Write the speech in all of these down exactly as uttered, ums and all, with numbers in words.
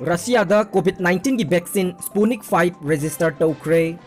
ꯔꯁꯤꯌꯥꯗ COVID nineteen ꯒꯤ vaccine Sputnik five register ꯇꯧꯈ꯭ꯔꯦ꯫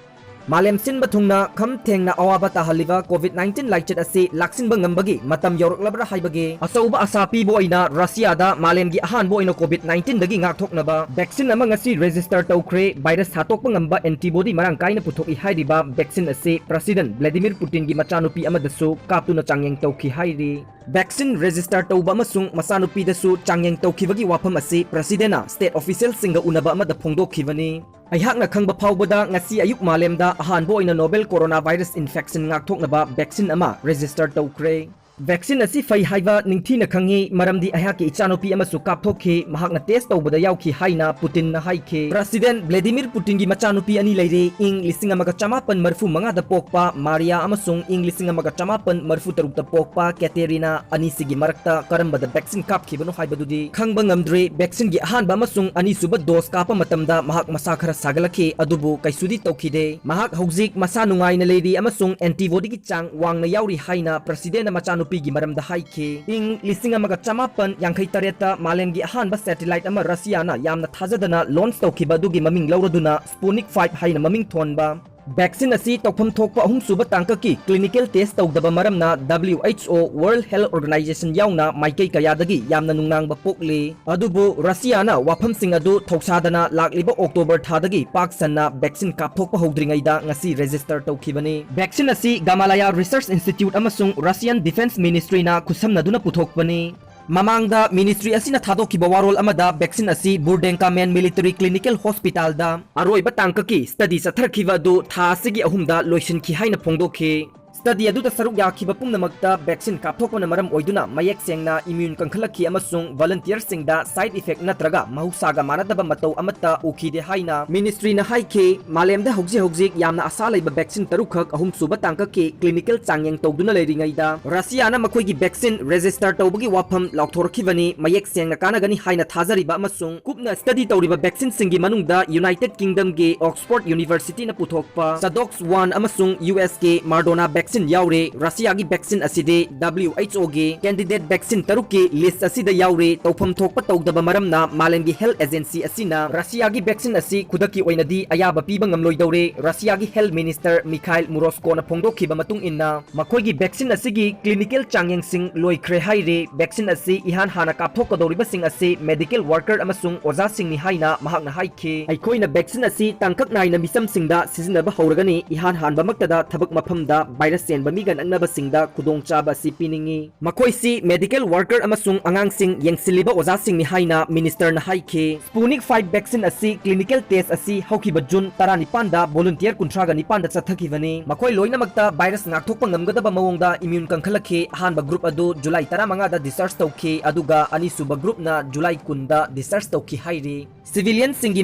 ꯃꯥꯂꯦꯝ ꯁꯤꯟꯕ ꯊꯨꯡꯅ ꯈꯝ ꯊꯦꯡꯅ ꯑꯋꯥꯕ ꯇꯥꯍꯜꯂꯤꯕ COVID nineteen ꯂꯥꯏꯆꯠ ꯑꯁꯤ ꯂꯥꯛꯁꯤꯟꯕ ꯉꯝꯕꯒꯤ ꯃꯇꯝ ꯌꯧꯔꯛꯂꯕ꯭ꯔꯥ ꯍꯥꯏꯕꯒꯤ ꯑꯆꯧꯕ ꯑꯁꯥ ꯄꯤꯕ ꯑꯣꯏꯅ ꯔꯁꯤꯌꯥꯗ ꯃꯥꯂꯦꯝꯒꯤ ꯑꯍꯥꯟꯕ ꯑꯣꯏꯅ COVID nineteen ꯗꯒꯤ ꯉꯥꯛꯊꯣꯛꯅꯕ vaccine ꯑꯃ ꯉꯁꯤ register ꯇꯧꯈ꯭ꯔꯦ꯫ Virus ꯍꯥꯠꯇꯣꯛꯄ ꯉꯝꯕ antibody ꯃꯔꯥꯡ ꯀꯥꯏꯅ ꯄꯨꯊꯣꯛꯏ ꯍꯥꯏꯔꯤꯕ vaccine ꯑꯁꯤ President Vladimir Putinꯒꯤ ꯃꯆꯥꯅꯨꯄꯤ ꯑꯃꯗꯁꯨ ꯀꯥꯞꯇꯨꯅ ꯆꯥꯡꯌꯦꯡ ꯇꯧꯈꯤ ꯍꯥꯏꯔꯤ꯫ Vaccine register ꯇꯧꯕ ꯑꯃꯁꯨꯡ ꯃꯆꯥꯅꯨꯄꯤꯗꯁꯨ ꯆꯥꯡꯌꯦꯡ ꯇꯧꯈꯤꯕꯒꯤ ꯋꯥꯐꯝ ꯑꯁꯤ Presidentꯅ state officialꯁꯤꯡꯒ ꯎꯅꯕ ꯑꯃꯗ ꯐꯣꯡꯗꯣꯛꯈꯤꯕꯅꯤ꯫ ꯑꯩꯍꯥꯛꯅ ꯈꯪꯕ ꯐꯥꯎꯕꯗ ꯉꯁꯤ ꯑꯌꯨꯛ ꯃꯥꯂꯦꯝꯗ ꯑꯍꯥꯟꯕ ꯑꯣꯏꯅ novel coronavirus infection ꯉꯥꯛꯊꯣꯛꯅꯕ vaccine ꯑꯃ register ꯇꯧꯈ꯭ꯔꯦ꯫ Vaccine ꯑꯁꯤ ꯐꯩ ꯍꯥꯏꯕ ꯅꯤꯡꯊꯤꯅ ꯈꯪꯏ, ꯃꯔꯝꯗꯤ ꯑꯩꯍꯥꯛꯀꯤ ꯏꯆꯥꯅꯨꯄꯤ ꯑꯃꯁꯨ ꯀꯥꯞꯊꯣꯛꯈꯤ, ꯃꯍꯥꯛꯅ test ꯇꯧꯕꯗ ꯌꯥꯎꯈꯤ ꯍꯥꯏꯅ ꯄꯨꯇꯤꯟꯅ ꯍꯥꯏꯈꯤ꯫ President Vladimir Putinꯒꯤ ꯃꯆꯥꯅꯨꯄꯤ ꯑꯅꯤ ꯂꯩꯔꯦ꯫ ꯏꯪ ꯂꯤꯁꯤꯡ ꯑꯃꯒ ꯆꯃꯥꯄꯟ ꯃꯔꯤꯐꯨ ꯃꯉꯥꯗ ꯄꯣꯛꯄ ꯃꯥꯔꯤꯌꯥ ꯑꯃꯁꯨꯡ ꯏꯪ ꯂꯤꯁꯤꯡ ꯑꯃꯒ ꯆꯃꯥꯄꯟ ꯃꯔꯤꯐꯨ ꯇꯔꯨꯛꯇ ꯄꯣꯛꯄ ꯀꯦꯇꯦꯔꯤꯅꯥ ꯑꯅꯤꯁꯤꯒꯤ ꯃꯔꯛꯇ ꯀꯔꯝꯕꯗ vaccine ꯀꯥꯞꯈꯤꯕꯅꯣ ꯍꯥꯏꯕꯗꯨꯗꯤ ꯈꯪꯕ ꯉꯝꯗ꯭ꯔꯤ꯫ Vaccineꯒꯤ ꯑꯍꯥꯟꯕ ꯑꯃꯁꯨꯡ ꯑꯅꯤꯁꯨꯕ dose ꯀꯥꯞꯄ ꯃꯇꯝꯗ ꯃꯍꯥꯛ ꯃꯁꯥ ꯈꯔ ꯁꯥꯒꯠꯂꯛꯈꯤ, ꯑꯗꯨꯕꯨ ꯀꯩꯁꯨꯗꯤ ꯇꯧꯈꯤꯗꯦ꯫ ꯃꯍꯥꯛ ꯍꯧꯖꯤꯛ ꯃꯁꯥ ꯅꯨꯡꯉꯥꯏꯅ ꯂꯩꯔꯤ ꯑꯃꯁꯨꯡ antibodyꯒꯤ ꯆꯥꯡ ꯋꯥꯡꯅ ꯌꯥꯎꯔꯤ ꯍꯥꯏꯅ Presidentꯅ ꯃꯆꯥꯅꯨꯄꯤꯒꯤ ꯃꯔꯝꯗ ꯍꯥꯏꯈꯤ꯫ ꯏꯪ ꯂꯤꯁꯤꯡ ꯑꯃꯒ ꯆꯃꯥꯄꯟ ꯌꯥꯡꯈꯩ ꯇꯔꯦꯠꯇ ꯃꯥꯂꯦꯝꯒꯤ ꯑꯍꯥꯟꯕ satellite ꯑꯃ ꯔꯁꯤꯌꯥꯅ ꯌꯥꯝꯅ ꯊꯥꯖꯗꯅ launch ꯇꯧꯈꯤꯕ ꯑꯗꯨꯒꯤ ꯃꯃꯤꯡ ꯂꯧꯔꯗꯨꯅ Sputnik five ꯍꯥꯏꯅ ꯃꯃꯤꯡ ꯊꯣꯟꯕ vaccine ꯑꯁꯤ ꯇꯧꯐꯝ ꯊꯣꯛꯄ ꯑꯍꯨꯝꯁꯨꯕ ꯇꯥꯡꯀꯛꯀꯤ clinical test ꯇꯧꯗꯕ ꯃꯔꯝꯅ WHO, World Health Organization ꯌꯥꯎꯅ ꯃꯥꯏꯀꯩ ꯀꯌꯥꯗꯒꯤ ꯌꯥꯝꯅ ꯅꯨꯡꯅꯥꯡꯕ ꯄꯣꯛꯂꯤ꯫ ꯑꯗꯨꯕꯨ ꯔꯁꯤꯌꯥꯅ ꯋꯥꯐꯝꯁꯤꯡ ꯑꯗꯨ ꯊꯧꯁꯥꯗꯅ ꯂꯥꯛꯂꯤꯕ October ꯊꯥꯗꯒꯤ ꯄꯥꯛ ꯁꯟꯅ vaccine ꯀꯥꯞꯊꯣꯛꯄ ꯍꯧꯗ꯭ꯔꯤꯉꯩꯗ ꯉꯁꯤ register ꯇꯧꯈꯤꯕꯅꯤ꯫ Vaccine ꯑꯁꯤ Gamaleya Research Institute ꯑꯃꯁꯨꯡ Russian Defense Ministryꯅ ꯈꯨꯠꯁꯝꯅꯗꯨꯅ ꯄꯨꯊꯣꯛꯄꯅꯤ꯫ ꯃꯃꯥꯡꯗ ministry ꯑꯁꯤꯅ ꯊꯥꯗꯣꯛꯈꯤꯕ ꯋꯥꯔꯣꯜ ꯑꯃꯗ vaccine ꯑꯁꯤ Burdenkamen Military Clinical Hospitalꯗ ꯑꯔꯣꯏꯕ ꯇꯥꯡꯀꯛꯀꯤ study ꯆꯠꯊꯔꯛꯈꯤꯕ ꯑꯗꯨ ꯊꯥ ꯑꯁꯤꯒꯤ ꯑꯍꯨꯝꯗ ꯂꯣꯏꯁꯤꯟꯈꯤ ꯍꯥꯏꯅ ꯐꯣꯡꯗꯣꯛꯈꯤ꯫ Study ꯑꯗꯨꯗ ꯁꯔꯨꯛ ꯌꯥꯈꯤꯕ ꯄꯨꯝꯅꯃꯛꯇ vaccine ꯀꯥꯞꯊꯣꯛꯄꯅ ꯃꯔꯝ ꯑꯣꯏꯗꯨꯅ ꯃꯌꯦꯛ ꯁꯦꯡꯅ immune ꯀꯟꯈꯠꯂꯛꯈꯤ ꯑꯃꯁꯨꯡ volunteerꯁꯤꯡꯗ side effect ꯅꯠꯇ꯭ꯔꯒ ꯃꯍꯧꯁꯥꯒ ꯃꯥꯟꯅꯗꯕ ꯃꯇꯧ ꯑꯃꯠꯇ ꯎꯈꯤꯗꯦ ꯍꯥꯏꯅ ministryꯅ ꯍꯥꯏꯈꯤ꯫ ꯃꯥꯂꯦꯝꯗ ꯍꯧꯖꯤꯛ ꯍꯧꯖꯤꯛ ꯌꯥꯝꯅ ꯑꯁꯥ ꯂꯩꯕ vaccine ꯇꯔꯨꯛꯈꯛ ꯑꯍꯨꯝꯁꯨꯕ ꯇꯥꯡꯀꯛꯀꯤ clinical ꯆꯥꯡꯌꯦꯡ ꯇꯧꯗꯨꯅ ꯂꯩꯔꯤꯉꯩꯗ, ꯔꯁꯤꯌꯥꯅ ꯃꯈꯣꯏꯒꯤ vaccine register ꯇꯧꯕꯒꯤ ꯋꯥꯐꯝ ꯂꯥꯎꯊꯣꯔꯛꯈꯤꯕꯅꯤ꯫ ꯃꯌꯦꯛ ꯁꯦꯡꯅ ꯀꯥꯟꯅꯒꯅꯤ ꯍꯥꯏꯅ ꯊꯥꯖꯔꯤꯕ ꯑꯃꯁꯨꯡ ꯀꯨꯞꯅ study ꯇꯧꯔꯤꯕ vaccineꯁꯤꯡꯒꯤ ꯃꯅꯨꯡꯗ United Kingdomꯒꯤ Oxford Universityꯅ ꯄꯨꯊꯣꯛꯄ Chadox one ꯑꯃꯁꯨꯡ USꯀꯤ Moderna vaccine vaccine ꯌꯥꯎꯔꯦ꯫ ꯔꯁꯤꯌꯥꯒꯤ vaccine ꯑꯁꯤꯗꯤ W H O ꯒꯤ candidate vaccine ꯇꯔꯨꯛꯀꯤ list ꯑꯁꯤꯗ ꯌꯥꯎꯔꯦ꯫ ꯇꯧꯐꯝ ꯊꯣꯛꯄ ꯇꯧꯗꯕ ꯃꯔꯝꯅ ꯃꯥꯂꯦꯝꯒꯤ health agency ꯑꯁꯤꯅ ꯔꯁꯤꯌꯥꯒꯤ vaccine ꯑꯁꯤ ꯈꯨꯗꯛꯀꯤ ꯑꯣꯏꯅꯗꯤ ꯑꯌꯥꯕ ꯄꯤꯕ ꯉꯝꯂꯣꯏꯗꯧꯔꯦ꯫ ꯔꯁꯤꯌꯥꯒꯤ health minister Mikhail Murashko ꯅ ꯐꯣꯡꯗꯣꯛꯈꯤꯕ ꯃꯇꯨꯡ ꯏꯟꯅ, ꯃꯈꯣꯏꯒꯤ vaccine ꯑꯁꯤꯒꯤ clinical ꯆꯥꯡꯌꯦꯡꯁꯤꯡ ꯂꯣꯏꯈ꯭ꯔꯦ ꯍꯥꯏꯔꯦ꯫ Vaccine ꯑꯁꯤ ꯏꯍꯥꯟ ꯍꯥꯟꯅ ꯀꯥꯞꯊꯣꯛꯀꯗꯧꯔꯤꯕꯁꯤꯡ ꯑꯁꯤ medical worker ꯑꯃꯁꯨꯡ ꯑꯣꯖꯥꯁꯤꯡꯅꯤ ꯍꯥꯏꯅ ꯃꯍꯥꯛꯅ ꯍꯥꯏꯈꯤ꯫ ꯑꯩꯈꯣꯏꯅ vaccine ꯑꯁꯤ ꯇꯥꯡꯀꯛ ꯅꯥꯏꯅ ꯃꯤꯆꯝꯁꯤꯡꯗ ꯁꯤꯖꯤꯟꯅꯕ ꯍꯧꯔꯒꯅꯤ꯫ ꯏꯍꯥꯟ ꯍꯥꯟꯕꯃꯛꯇꯗ ꯊꯕꯛ ꯃꯐꯝꯗ virus ꯆꯦꯟꯕ ꯃꯤꯒ ꯅꯛꯅꯕꯁꯤꯡꯗ ꯈꯨꯗꯣꯡꯆꯥꯕ ꯑꯁꯤ ꯄꯤꯅꯤꯡꯏ꯫ ꯃꯈꯣꯏꯁꯤ medical worker ꯑꯃꯁꯨꯡ ꯑꯉꯥꯡꯁꯤꯡ ꯌꯦꯡꯁꯤꯜꯂꯤꯕ ꯑꯣꯖꯥꯁꯤꯡꯅꯤ ꯍꯥꯏꯅ minister ꯅ ꯍꯥꯏꯈꯤ꯫ Sputnik five vaccine ꯑꯁꯤ clinical test ꯑꯁꯤ ꯍꯧꯈꯤꯕ June ꯇꯔꯥꯅꯤꯄꯥꯟꯗ volunteer ꯀꯨꯟꯊ꯭ꯔꯥꯒ ꯅꯤꯄꯥꯟꯗ ꯆꯠꯊꯈꯤꯕꯅꯤ꯫ ꯃꯈꯣꯏ ꯂꯣꯏꯅꯃꯛꯇ virus ꯉꯥꯛꯊꯣꯛꯄ ꯉꯝꯒꯗꯕ ꯃꯑꯣꯡꯗ immune ꯀꯟꯈꯠꯂꯛꯈꯤ꯫ ꯑꯍꯥꯟꯕ group ꯑꯗꯨ July ꯇꯔꯥꯃꯉꯥꯗ discharge ꯇꯧꯈꯤ, ꯑꯗꯨꯒ ꯑꯅꯤꯁꯨꯕ group ꯅ July ꯀꯨꯟꯗ discharge ꯇꯧꯈꯤ ꯍꯥꯏꯔꯤ꯫ Civilian ꯁꯤꯡꯒꯤ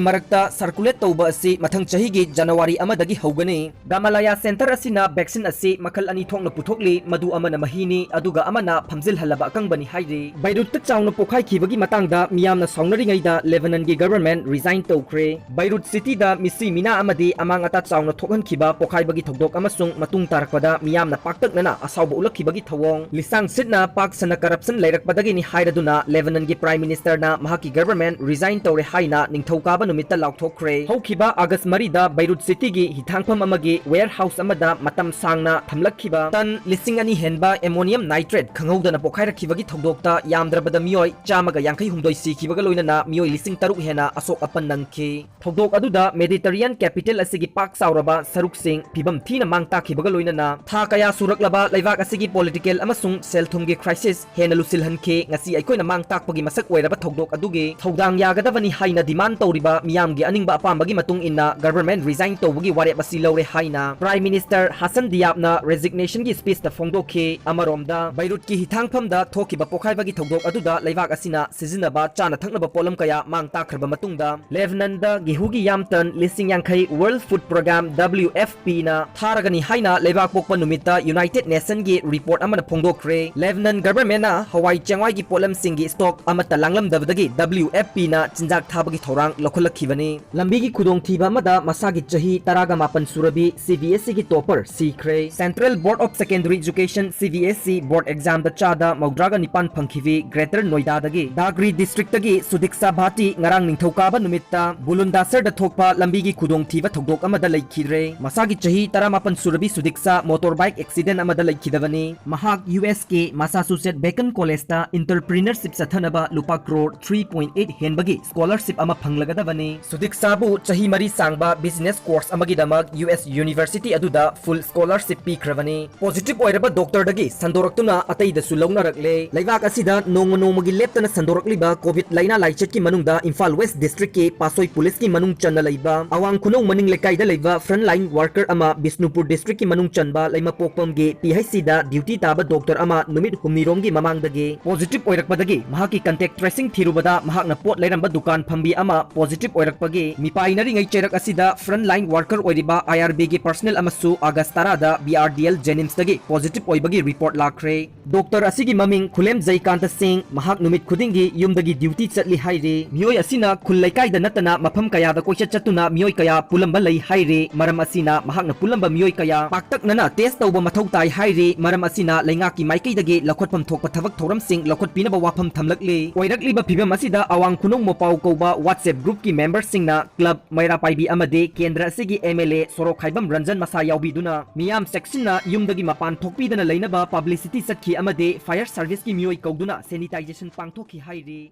ꯃꯔꯛꯇ circulate ꯇꯧꯕ ꯑꯁꯤ ꯃꯊꯪ ꯆꯍꯤꯒꯤ January ꯑꯃꯗꯒꯤ ꯍꯧꯒꯅꯤ꯫ Gamaleya Center ꯑꯁꯤꯅ vaccine ꯑꯁꯤ ꯃꯈꯜ ꯑꯅꯤ ꯊꯣꯛꯅ ꯄꯨꯊꯣꯛꯂꯤ, ꯃꯗꯨ ꯑꯃꯅ ꯃꯍꯤꯅꯤ, ꯑꯗꯨꯒ ꯑꯃꯅ ꯐꯝꯖꯤꯜꯍꯜꯂꯕ ꯑꯀꯪꯕꯅꯤ ꯍꯥꯏꯔꯤ꯫ Beirut ꯇ ꯆꯥꯎꯅ ꯄꯣꯈꯥꯏꯈꯤꯕꯒꯤ ꯃꯇꯥꯡꯗ ꯃꯤꯌꯥꯝꯅ ꯁꯥꯎꯅꯔꯤꯉꯩꯗ Lebanon ꯒꯤ government resign ꯇꯧꯈ꯭ꯔꯦ꯫ Beirut city ꯗ ꯃꯤꯁꯤ ꯃꯤꯅꯥ ꯑꯃꯗꯤ ꯑꯃꯥꯡ ꯑꯇꯥ ꯆꯥꯎꯅ ꯊꯣꯛꯍꯟꯈꯤꯕ ꯄꯣꯈꯥꯏꯕꯒꯤ ꯊꯧꯗꯣꯛ ꯑꯃꯁꯨꯡ ꯃꯇꯨꯡ ꯇꯥꯔꯛꯄꯗ ꯃꯤꯌꯥꯝꯅ ꯄꯥꯛꯇꯛꯅꯅ ꯑꯁꯥꯎꯕ ꯎꯠꯂꯛꯈꯤꯕꯒꯤ ꯊꯧꯑꯣꯡ꯫ ꯂꯤꯁꯥꯡ ꯁꯤꯠꯅ ꯄꯥꯛ ꯁꯟꯅ corruption ꯂꯩꯔꯛꯄꯗꯒꯤꯅꯤ ꯍꯥꯏꯔꯗꯨꯅ Lebanon ꯒꯤ Prime Minister ꯅ ꯃꯍꯥꯛꯀꯤ government resign ꯇꯧꯔꯦ ꯍꯥꯏꯅ ꯅꯤꯡꯊꯧꯀꯥꯕ ꯅꯨꯃꯤꯠꯇ ꯂꯥꯎꯊꯣꯛꯈ꯭ꯔꯦ꯫ ꯍꯧꯈꯤꯕ August ꯃꯔꯤꯗ Beirut city ꯒꯤ ꯍꯤꯊꯥꯡꯐꯝ ꯑꯃꯒꯤ warehouse ꯑꯃꯗ ꯃꯇꯝ ꯁꯥꯡꯅ ꯊꯝꯂꯛꯈꯤꯕ ton ꯂꯤꯁꯤꯡ ꯑꯅꯤ ꯍꯦꯟꯕ ammonium nitrate ꯈꯪꯍꯧꯗꯅ ꯄꯣꯈꯥꯏꯔꯛꯈꯤꯕꯒꯤ ꯊꯧꯗꯣꯛꯇ ꯌꯥꯝꯗ꯭ꯔꯕꯗ ꯃꯤꯑꯣꯏ ꯆꯥꯝꯃꯒ ꯌꯥꯡꯈꯩ ꯍꯨꯝꯗꯣꯏ ꯁꯤꯈꯤꯕꯒ ꯂꯣꯏꯅꯅ ꯃꯤꯑꯣꯏ ꯂꯤꯁꯤꯡ ꯇꯔꯨꯛ ꯍꯦꯟꯅ ꯑꯁꯣꯛ ꯑꯄꯟ ꯅꯪꯈꯤ꯫ ꯊꯧꯗꯣꯛ ꯑꯗꯨꯗ Mediterranean capital ꯑꯁꯤꯒꯤ ꯄꯥꯛ ꯆꯥꯎꯔꯕ ꯁꯔꯨꯛꯁꯤꯡ ꯐꯤꯕꯝ ꯊꯤꯅ ꯃꯥꯡ ꯇꯥꯛꯈꯤꯕꯒ ꯂꯣꯏꯅꯅ ꯊꯥ ꯀꯌꯥ ꯁꯨꯔꯛꯂꯕ ꯂꯩꯕꯥꯛ ꯑꯁꯤꯒꯤ political ꯑꯃꯁꯨꯡ ꯁꯦꯜ ꯊꯨꯝꯒꯤ crisis ꯍꯦꯟꯅ ꯂꯨꯁꯤꯜꯍꯟꯈꯤ꯫ ꯉꯁꯤ ꯑꯩꯈꯣꯏꯅ ꯃꯥꯡ ꯇꯥꯛꯄꯒꯤ ꯃꯁꯛ ꯑꯣꯏꯔꯕ ꯊꯧꯗꯣꯛ ꯑꯗꯨꯒꯤ ꯊꯧꯗꯥꯡ ꯌꯥꯒꯗꯕꯅꯤ ꯍꯥꯏꯅ demand ꯇꯧꯔꯤꯕ ꯃꯤꯌꯥꯝꯒꯤ ꯑꯅꯤꯡꯕ ꯑꯄꯥꯝꯕꯒꯤ ꯃꯇꯨꯡ ꯏꯟꯅ government resign ꯇꯧꯕꯒꯤ ꯋꯥꯔꯦꯞ ꯑꯁꯤ ꯂꯧꯔꯦ ꯍꯥꯏꯅ Prime Minister Hassan Diab ꯅ resignation ꯒꯤ speech ꯇ ꯐꯣꯡꯗꯣꯛꯈꯤ꯫ ꯑꯃꯔꯣꯝꯗ, Beirut ꯀꯤ ꯍꯤꯊꯥꯡꯐꯝꯗ ꯊꯣꯛꯈꯤꯕ ꯄꯣꯈꯥꯏꯕꯒꯤ ꯊꯧꯗꯣꯛ ꯑꯗꯨꯗ ꯂꯩꯕꯥꯛ ꯑꯁꯤꯅ ꯁꯤꯖꯤꯟꯅꯕ ꯆꯥꯅ ꯊꯛꯅꯕ ꯄꯣꯠꯂꯝ ꯀꯌꯥ ꯃꯥꯡ ꯇꯥꯛꯈ꯭ꯔꯕ ꯃꯇꯨꯡꯗ, Lebanon ꯗ ꯒꯦꯍꯨꯒꯤ ꯌꯥꯝ ton ꯂꯤꯁꯤꯡ ꯌꯥꯡꯈꯩ World Food Programme, W F P ꯅ ꯊꯥꯔꯒꯅꯤ ꯍꯥꯏꯅ ꯂꯩꯕꯥꯛ ꯄꯣꯛꯄ ꯅꯨꯃꯤꯠꯇ United Nation ꯒꯤ report ꯑꯃꯅ ꯐꯣꯡꯗꯣꯛꯈ꯭ꯔꯦ꯫ Lebanon government ꯅ ꯍꯋꯥꯏ ꯆꯦꯡꯋꯥꯏꯒꯤ ꯄꯣꯠꯂꯝꯁꯤꯡꯒꯤ stock ꯑꯃꯠꯇ ꯂꯥꯡꯂꯝꯗꯕꯗꯒꯤ W F P ꯅ ꯆꯤꯟꯖꯥꯛ ꯊꯥꯕꯒꯤ ꯊꯧꯔꯥꯡ ꯂꯧꯈꯠꯂꯛꯈꯤꯕꯅꯤ꯫ ꯂꯝꯕꯤꯒꯤ ꯈꯨꯗꯣꯡꯊꯤꯕ ꯑꯃꯗ ꯃꯁꯥꯒꯤ ꯆꯍꯤ ꯇꯔꯥꯒ ꯃꯥꯄꯟ ꯁꯨꯔꯕꯤ C B S E ꯒꯤ topper ꯁꯤꯈ꯭ꯔꯦ꯫ Central Board of Secondary Education, C B S E, board examꯗ ꯆꯥꯗ ꯃꯧꯗ꯭ꯔꯥꯒ ꯅꯤꯄꯥꯟ ꯐꯪꯈꯤꯕꯤ Greater Noida ꯗꯒꯤ ꯗꯥꯒ꯭ꯔꯤ district ꯇꯒꯤ ꯁꯨꯗꯤꯛꯁꯥ ꯚꯥꯇꯤ ꯉꯔꯥꯡ ꯅꯤꯡꯊꯧꯀꯥꯕ ꯅꯨꯃꯤꯠꯇ ꯕꯨꯂꯨꯟꯗꯥꯁꯔꯗ ꯊꯣꯛꯄ ꯂꯝꯕꯤꯒꯤ ꯈꯨꯗꯣꯡꯊꯤꯕ ꯊꯧꯗꯣꯛ ꯑꯃꯗ ꯂꯩꯈꯤꯗ꯭ꯔꯦ꯫ ꯃꯁꯥꯒꯤ ꯆꯍꯤ ꯇꯔꯥꯃꯥꯄꯟ ꯁꯨꯔꯕꯤ ꯁꯨꯗꯤꯛꯁꯥ motorbike accident ꯑꯃꯗ ꯂꯩꯈꯤꯗꯕꯅꯤ꯫ ꯃꯍꯥꯛ U S ꯀꯤ Massachusetts Bacon College ꯇ entrepreneurship ꯆꯠꯊꯅꯕ ꯂꯨꯄꯥ crore three point eight ꯍꯦꯟꯕꯒꯤ scholarship ꯑꯃ ꯐꯪꯂꯒꯗꯕꯅꯤ꯫ ꯁꯨꯗꯤꯛꯁꯥꯕꯨ ꯆꯍꯤ ꯃꯔꯤ ꯁꯥꯡꯕ business course ꯑꯃꯒꯤꯗꯃꯛ U S university ꯑꯗꯨꯗ full scholarship ꯄꯤꯈ꯭ꯔꯕꯅꯤ꯫ Positive ꯑꯣꯏꯔꯕ doctor ꯗꯒꯤ ꯁꯟꯗꯣꯔꯛꯇꯨꯅ ꯑꯇꯩꯗꯁꯨ ꯂꯧꯅꯔꯛꯂꯦ꯫ ꯂꯩꯕꯥꯛ ꯑꯁꯤꯗ ꯅꯣꯡꯃ ꯅꯣꯡꯃꯒꯤ ꯂꯦꯞꯇꯅ ꯁꯟꯗꯣꯔꯛꯂꯤꯕ COVID ꯂꯥꯏꯅꯥ ꯂꯥꯏꯆꯠꯀꯤ ꯃꯅꯨꯡꯗ ꯏꯝꯐꯥꯜ West district ꯀꯤ ꯄꯥꯠꯁꯣꯏ police ꯀꯤ ꯃꯅꯨꯡ ꯆꯟꯅ ꯂꯩꯕ ꯑꯋꯥꯡ ꯈꯨꯅꯧ ꯃꯅꯤꯡ ꯂꯩꯀꯥꯏꯗ ꯂꯩꯕ frontline worker ꯑꯃ ꯕꯤꯁꯅꯨꯄꯨꯔ district ꯀꯤ ꯃꯅꯨꯡ ꯆꯟꯕ ꯂꯩꯃꯄꯣꯛꯄꯝꯒꯤ P H C ꯗ duty ꯇꯥꯕ doctor ꯑꯃ ꯅꯨꯃꯤꯠ ꯍꯨꯝꯅꯤꯔꯣꯝꯒꯤ ꯃꯃꯥꯡꯗꯒꯤ positive ꯑꯣꯏꯔꯛꯄꯗꯒꯤ ꯃꯍꯥꯛꯀꯤ contact tracing ꯊꯤꯔꯨꯕꯗ ꯃꯍꯥꯛꯅ ꯄꯣꯠ ꯂꯩꯔꯝꯕ ꯗꯨꯀꯥꯟ ꯐꯝꯕꯤ ꯑꯃ positive ꯑꯣꯏꯔꯛꯄꯒꯤ ꯃꯤꯄꯥꯏꯅꯔꯤꯉꯩ ꯆꯩꯔꯛ ꯑꯁꯤꯗ frontline worker ꯑꯣꯏꯔꯤꯕ I R B ꯒꯤ personnel ꯑꯃꯁꯨ August ꯇꯔꯥꯗ B R D L JNIMS ꯇꯒꯤ positive ꯑꯣꯏꯕꯒꯤ report ꯂꯥꯛꯈ꯭ꯔꯦ꯫ Doctor ꯑꯁꯤꯒꯤ ꯃꯃꯤꯡ ꯈꯨꯂꯦꯝ ꯖꯩꯀꯥꯟꯇ ꯁꯤꯡ, ꯃꯍꯥꯛ ꯅꯨꯃꯤꯠ ꯈꯨꯗꯤꯡꯒꯤ ꯌꯨꯝꯗꯒꯤ duty ꯆꯠꯂꯤ ꯍꯥꯏꯔꯤ꯫ ꯃꯤꯑꯣꯏ ꯑꯁꯤꯅ ꯈꯨꯜ ꯂꯩꯀꯥꯏꯗ ꯅꯠꯇꯅ ꯃꯐꯝ ꯀꯌꯥꯗ ꯀꯣꯏꯆꯠ ꯆꯠꯇꯨꯅ ꯃꯤꯑꯣꯏ ꯀꯌꯥ ꯄꯨꯜꯂꯝꯕ ꯂꯩ ꯍꯥꯏꯔꯤ꯫ ꯃꯔꯝ ꯑꯁꯤꯅ ꯃꯍꯥꯛꯅ ꯄꯨꯜꯂꯝꯕ ꯃꯤꯑꯣꯏ ꯀꯌꯥ ꯄꯥꯛꯇꯛꯅꯅ test ꯇꯧꯕ ꯃꯊꯧ ꯇꯥꯏ ꯍꯥꯏꯔꯤ꯫ ꯃꯔꯝ ꯑꯁꯤꯅ ꯂꯩꯉꯥꯛꯀꯤ ꯃꯥꯏꯀꯩꯗꯒꯤ ꯂꯧꯈꯠꯐꯝ ꯊꯣꯛꯄ ꯊꯕꯛ ꯊꯧꯔꯝꯁꯤꯡ ꯂꯧꯈꯠꯄꯤꯅꯕ ꯋꯥꯐꯝ ꯊꯝꯂꯛꯂꯤ꯫ ꯑꯣꯏꯔꯛꯂꯤꯕ ꯐꯤꯕꯝ ꯑꯁꯤꯗ ꯑꯋꯥꯡ ꯈꯨꯅꯧ ꯃꯄꯥꯎ ꯀꯧꯕ WhatsApp group ꯀꯤ member ꯁꯤꯡꯅ club ꯃꯩꯔꯥ ꯄꯥꯏꯕꯤ ꯑꯃꯗꯤ ꯀꯦꯟꯗ꯭ꯔ ꯑꯁꯤꯒꯤ M L A ꯁꯣꯔꯣꯛ ꯈꯥꯏꯕꯝ ꯔꯟꯖꯟ ꯃꯁꯥ ꯌꯥꯎꯕꯤꯗꯨꯅ ꯃꯤꯌꯥꯝ ꯆꯦꯛꯁꯤꯟꯅ ꯌꯨꯝꯗꯒꯤ ꯃꯄꯥꯟ ꯊꯣꯛꯄꯤꯗꯅ ꯂꯩꯅꯕ publicity ꯆꯠꯈꯤ ꯑꯃꯗꯤ fire service ꯀꯤ ꯃꯤꯑꯣꯏ ꯀꯧꯗꯨꯅ sanitization ꯄꯥꯡꯊꯣꯛꯈꯤ ꯍꯥꯏꯔꯤ꯫